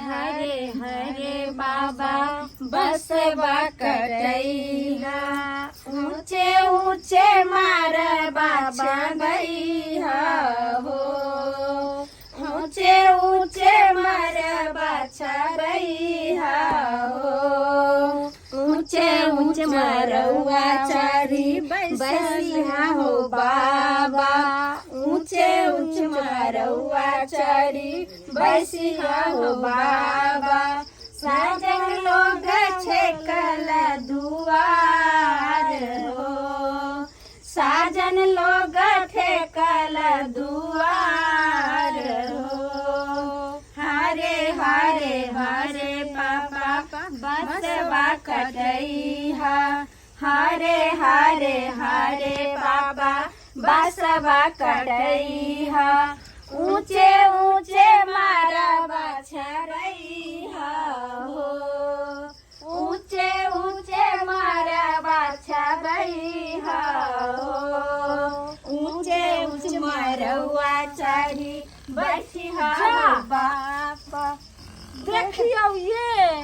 हरे हरे बाबा बसवा कटैहा, ऊंचे ऊंचे मारबा छबैहा हो, ऊंचे ऊंचे मरबा छबैहा हो, ऊंचे ऊंचे मरौआ चरी बैसिहा हो बाबा, ऊंचे ऊंचे मरौआ चरी बैसिहा हो बाबा। साजन लोग छेकल दुआर हो, साजन लोग ठेकल दुआर हो, हरे हरे हरे पापा बसवा कटैहा, हरे हरे हरे पापा बसवा कटैहा, ऊंचे ऊंचे मारबा छरैहा हो, ऊंचे ऊंचे मारबा छबैहा हो, ऊंचे ऊंचे मरौआ चढ़ी बैठिहा जा। बापा। देखियौ ये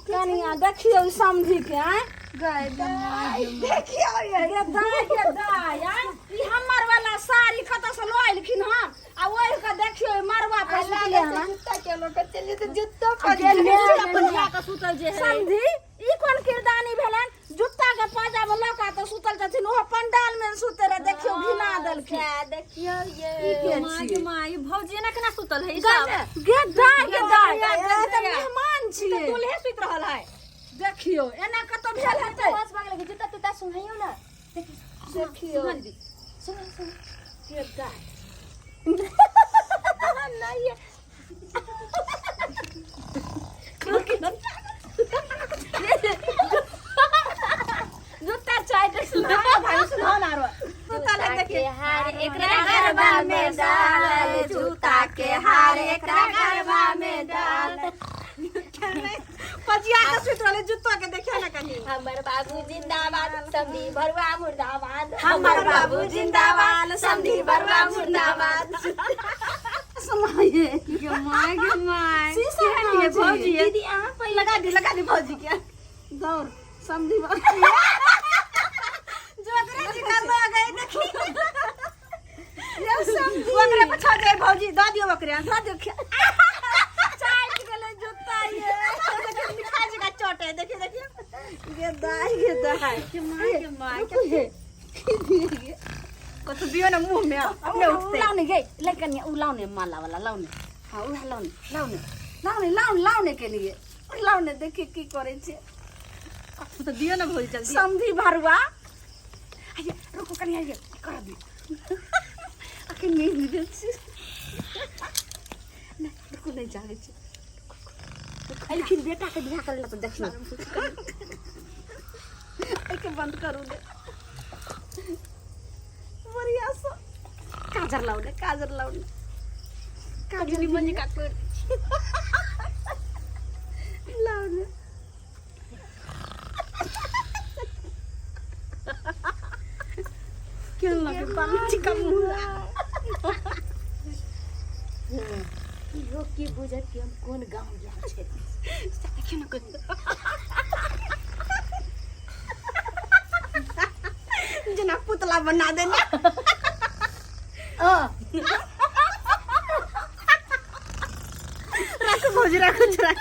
कनिया, देखियौ समझी के आँय। देखियौ ये गे दाय गे दाय आँय, ई हमर वाला साड़ी कतऽ से लऽ एलखिन हन आ ओढ़ि कऽ देखियौ ई मड़बा पर सुतले हन। जूता के लोग चलिए तो जूता पर गे ले, जूता के सुतल जे समझी, ई कोन किरदानी भेलनि? जुत्ता के पाजा में लऽ कऽ तऽ सुतल छथिन, ओहो पंडाल में सुते रहे, देखियौ घिना देलखिन। देखियौ ये ई के माय छियै? गे माय, भौजी एना केना सुतल है ई सब? गे दाय गे दाय, गे ई तऽ दाय। मेहमान छियै। दूल्हे सुति रहल है। देखियौ एना कतौ भेल हेतै? बस भाग लगे जूता तूता सुनैयो ना। देखियौ सुन सुन गे दाय। नहीं जूता चाटि सुना भाई, सुना ना रो जूता लग के हार एकरा गरबा में डाल, जूता के हार एकरा गरबा में डाल। पजिया के सुति रहलै जूता के, देखियौ ना कनी। हमर बाबू जिंदाबाद, समधी भरुआ मुर्दाबाद। हमर बाबू जिंदाबाद, समधी भरुआ मुर्दाबाद। सुनाइए। गे माय गे माय, शीशा केहन ये भौजी ये? दीदी अहाँ पहिले लगा दी, लगा दी भौजी के। दौड़ समधी भरुआ जोकरे जी का लग गई, देखी ये समधी ओकरे पछा जाए भौजी, दऽ दियौ ओकरे, दऽ दियौ। चाटि गेलै जूता ये, देखियौ मिठाई जकाँ चोट है, देखियौ देखियौ। गे दाय गे दाय। गे माय गे माय। रुकू हे, की दिए गे? कथु दियो ना मुंह में, अपने उठते। लाओ ने गे ले कनिया, उ लाओ ने माला वाला लाओ ने। हाँ उहे लाओ ने, लाओ ने, लाओ ने, लाओ लाओ ने के लिए लाओ ने। देखी की करे छे। कथु तो दियो ना भौजी जल्दी। समधी भरुआ आइए, रुको कनिया, आइए कर दी। अखन नहीं बुझे छी नहीं, रुको, नहीं जाने छी। एलखिन बेटा के बियाह करे ला तऽ देखियौ एहिके बंद करू ने बढ़िया से। काजर लाउ ने, काजर लाउ ने, काजर मनी का कर लाउ ने। केहन लगे बाल का मुँह? इहो की बुझत कि हम कोन गांव गेल छै? देखियौ ने कनी जेना पुतला बना देने। राखू भौजी, राखू, छोड़ा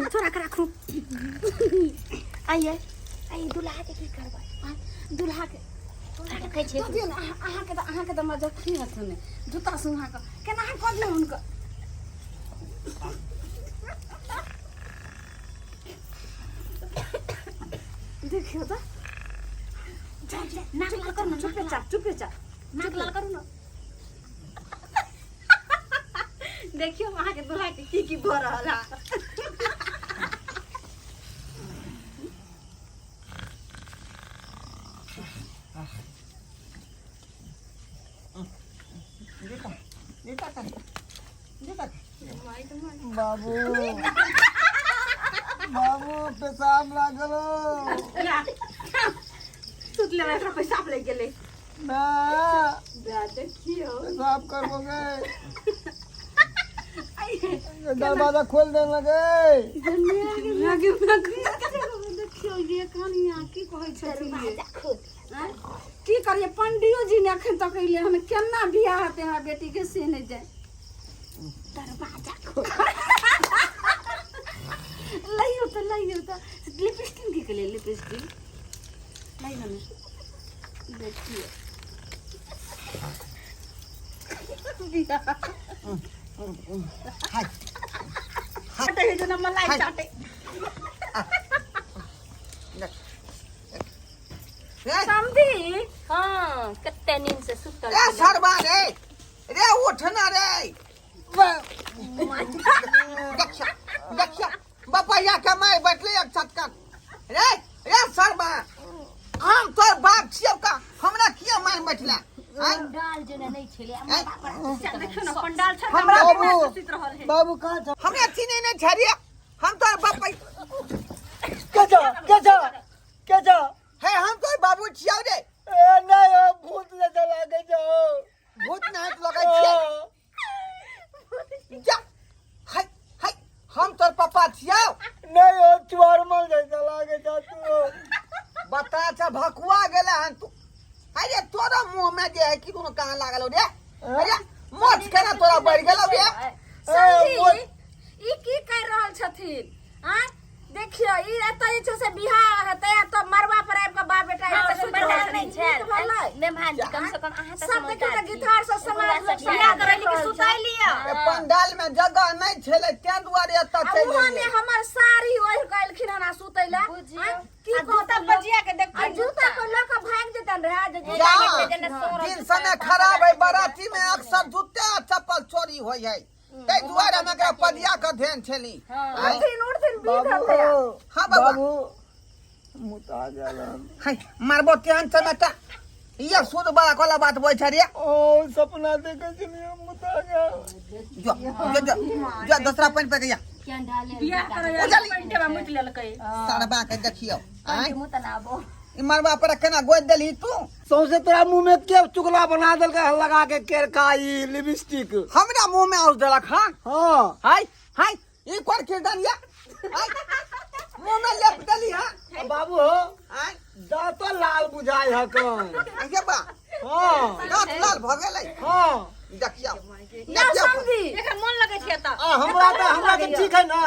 छोड़ा के राखू। आइए आइए, दुल्हा के की करबै? दुल्हा के देखै छियै। दऽ दियौ ने अहाँके तऽ, अहाँके तऽ मजा की हत ने जूता सुहा कऽ केना अहाँ कऽ दियौ हुनकर। देखियौ तऽ नाक लाल करू ना। चुपे चाप, चुपे चाप। नाक लाल करू ना। देखियौ अहाँके दुल्हा के की की भऽ रहल है। बाबू बाबू, पेशाब लागल हो। सुतले में एकरा पैसा लागि गेलै ना। देखियौ। पेशाब करबो गे। दरवाजा खोल दे लगे। लगे देखियो ये कनिया की कहै छथिन ये? आँय? की करिए, पंडियो जी ने अखन तक अइले हन, केना बियाह हेतै हमरा बेटी के से नहि जाय। दरवाजा खोल लइयो तऽ, लइयो तऽ। लिपस्टिक की केलिए? लिपस्टिक लइयो ने, देखियो बियाह चाटे है जेना मलाई चाटे। ए, समधी। हाँ, कते नींद से सुतल ए छलै। सरबा रे, रे उठ ना रे। देखिया देखिया, बपैया के माय बैठले एक छटकन रे। रे सरबा, हम तोर बाप छियौ का, हमरा किया मार बैठला? आँय? पंडाल जेना नहि छलै आ आँय? देखियौ ने, पंडाल छै। हमरा बाबू सुति रहल है। बाबू, कहाँ छ? हमरा चिन्है नहि छै रे, हम तोर बाप। के छ, के छ, के छ? हे, हम तोर बाबू छियौ रे। ए नहीं हो, भूत जैसा लागे छौ। भूत नहीं लगै छियै। जा, हाय हाय, हम तोर पापा छियौ। नहीं हो, चुआरमल जैसा लागे छौ तू। बता छ, भकुआ गेला हन तू। अरे तोरा मुंह में जे है कि कोनो कहाँ लागल हो रे? अरे मोछ केना तोरा बढ़ गेलौ रे? समधी, मोछ- ई की कर रहल छथिन? आँ देखियो, ई एतऽ जे छै से बियाह हेतै आ तब मरबा पर आबि कऽ बाप बेटा एतऽ सुति रहल पंडाल नहि छथिन। नीक छल भेलै? मेहमान जी, कम से कम अहाँ तऽ सब देखियौ समझदार तऽ छी। गिटार सब समाज लोक सब बियाह देख करैली कि रहल छै। सुताइ लिअ। ए, पंडाल में जगह नहीं छलै तें दुआरे एतऽ आ चलि उहो ने एलियै। हमर साड़ी ओढ़ि कऽ एलखिन हन आ सुतै लए। बुझियौ। आँ, की आ जूता कहतै लोक? बजिया के आ देखते जूता पर लऽ कऽ भागि जेतनि रहए जे जूता जा, जेना सोरल दिन जूता समय पाँच खराब हजार है, के बराती में अक्सर जूते आ चप्पल चोरी होइ है, ताहि दुआरे हम एकरा पदिया के ध्यान छली। आँय? उठथिन उठथिन बीत बाबू हेतै। हाँ बाबा। बाबू, मुता गेल हम। हाय, मारबो तेहन चमेटा, ये सुध बड़ा कोला बात बोल छै रे। ओ सपना देखे छलियै, मुता गेल। जो जो जो जो, दोसरा पानि पे गया। बियाह करे उजली। पेंटवा मुति लेलकै। सरबा के देखियौ, आँय? मुँह तनाबो। ई मरबा पर केना गोद देलही तू? सौंसे तोरा मुंह में के चुगला बना देलकै हन लगा के केरकाई लिपस्टिक? हमरा मुंह में औस देलक हन? हाँ। हाय हाय, ई कोन किरदान या? हाय, मुंह में लेप देली हां। बाबू हो। आय? दाँतो लाल बुझाइ है कन। आगे बा। हाँ। दांत लाल भ गेलै। हाँ। देखियौ ना देखियौ। समधी, एकर मन लगै छै एतऽ। आ हमरा तऽ ठीक है ना।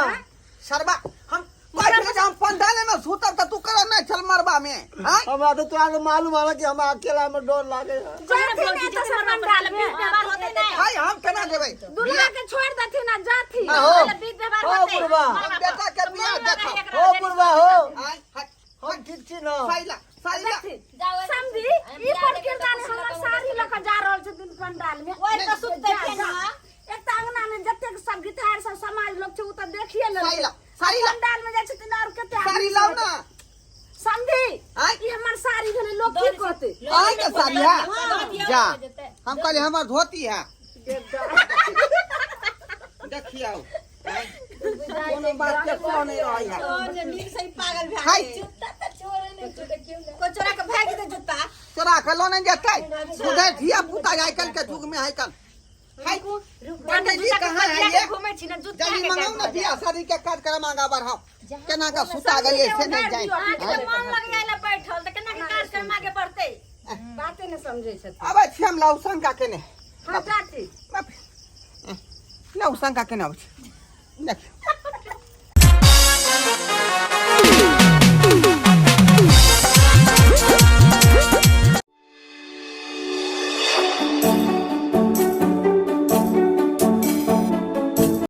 सरबा, हम कहै छलियै जे हम पंडाले में सुतब तऽ तू कर नहि छल मरबा में, आय? हमरा तऽ तोरा से मालूम है कि हमरा अकेला में डर लागे है। जाथिन एतऽ से पंडाल में। व्यवहार होतै नहि। हाय, हम केना जेबै? दुल्हा के छोड़ देथिन आ जाथिन। आ हो। बीत व्यवहार हो होतै। बुढ़बा। हम बेटा के बियाह देखब। हो बुढ़बा हो। आय हाय। हम ठीक छी ना। साइला साइला। समधी, ई पर किरदान हमर साड़ी लऽ कऽ जा रहल छथिन पंडाल में। ओहि तऽ सुतै जा, छै जा। ना। एक तऽ अंगना में जतेक सब गिटार सब समाज लोग छै, ओ तऽ देखिए लेलकै। साड़ी लाउ, साड़ी लाउ। पंडाल में जाइ छथिन और कते आदमी साड़ी लाउ सब। ना। समधी, आय? ई हमर साड़ी भेलै, लोग की कहतै? आय के साड़ी है? जा, हम कहले हमर धोती है। देखियौ, आय, कोनो बात के सो नहीं रहै है। ओ जे नीक से ही पागल भए हाय। गेल। जूता तऽ छोड़े नहि छौ, देखियौ ने। कोइ चोरा के भागि जेतै जूता। चोरा के लऽ नहि जेतै, बुझै धिया पुता आइ काल्हि के युग में आइ काल्हि। हाय, पंडित जी जूता के कहाँ है पजिया ये? के घूमै छी ने जूता जल्दी के मंगाऊ ना, बियाह शादी के कार्यक्रम आगा बढ़ाओ। केना का सुता गेलियै से नहि जानि। अहाँके तऽ मन लग जाय ला बैठल तऽ केना के कार्यक्रम आगे बढ़तै? बाते नहि समझै छथिन। अबै छी हम लाउ शंका केने। हँ चाची। लाउ शंका केने अबै छी, देखियौ।